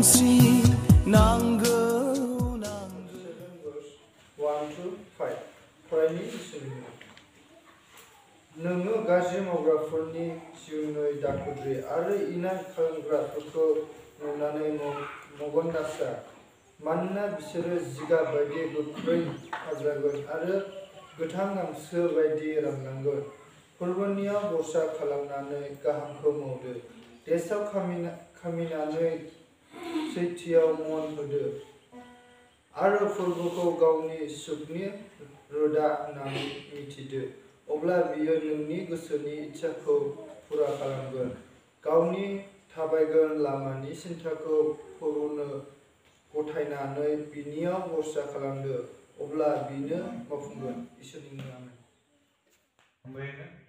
अनस्रि नांगौ 1 to 5 फरायनि सोलोंनो नोङो गाज्रि मावग्राफोरनि जिउनि दाखुद्रि आरो इनाय खालामग्राफोरखौ नुनानै मगन दासा मानोना बिसोरो जिगाब बायदि गोख्रै खारजागोन आरो गोथां गांसो बायदि रानलांगोन फोरबोनियाव बर्सा खालामनानै गाहामखौ मावदो देशआव खामिनानै सैथियाव मन होदो आरो फोरबोखौ गावनि सुखनि रोदा होननानै मिथिदो अब्ला बियो नोंनि गोसोनि इच्छाखौ फुरा खालामगोन गावनि थाबायगोन लामानि सिन्थाखौ फुरुनो गथायनानै बिनियाव बर्सा खालामदो अब्ला बिनो मावफुंगोन इसोरनि मुङाव आमेन।